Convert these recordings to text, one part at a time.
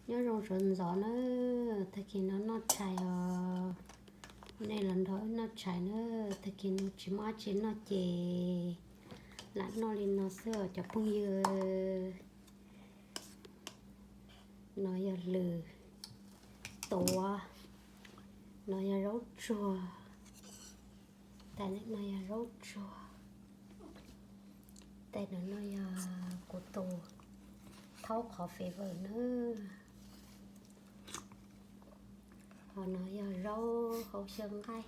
Nyob zoo sawv ntxov na, tag kis no noj tshais os. Nej los nrog wb noj tshais na, tag kis no tsis muaj dab tsi noj ces lam noj li no xwb os cov phooj ywg. No yog lws tuav, no yog zaub tsuag, tais no yog zaub tsuag, tais no yog kuv tus thaub qhov favor na. Ho no yog zaub hauv xyaw nqaij.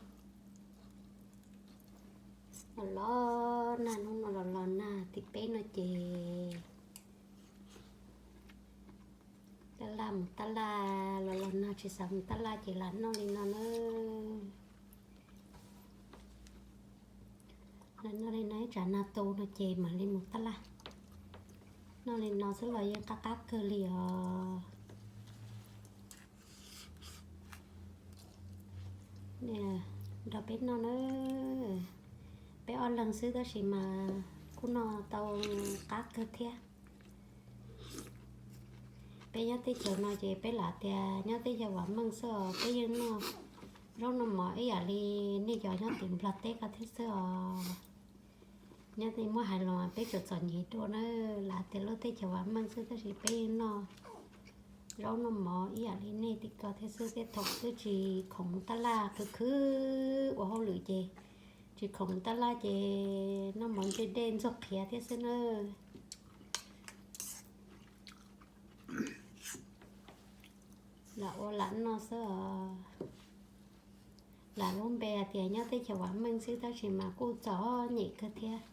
Los los nag, hnub no los los nag tim peb no ces tab laj mus tab laj, los los nag tsis xav mus tab laj ces lam noj li no na. Lam noj li no ib tsam nag tu no ces mam li mus tab laj. Noj li no xwb los yeej qab qab kawg li os. Nrog peb noj na, peb ob leeg xwb tab sis mas kuj noj tau qab kawg thiab. Peb nyob teb chaws no ces peb lam tias nyob teb chaws vam meej xwb os, peb yeej noj zaub noj mov ib yam li nej cov nyob tim Nplog teb ko thiab xwb os. Nyob teb muab hais los peb tsuas txom nyem dua na, lam tias lub teb chaws vam meej xwb tab sis peb yeej noj zaub noj mov ib yam li nej tim ko thiab xwb, thiab thaum twb tsis khoom mus tab laj, khwv khwv ua hauj lwm ces tsis khoom mus tab laj ces noj mov ntse dej ntxuag qhiav thiab xwb na. Lam ua lam noj xwb os. Lam lub npe hais tias nyob teb chaws vam meej xwb tab sis mas kuj txom nyem kawg thiab.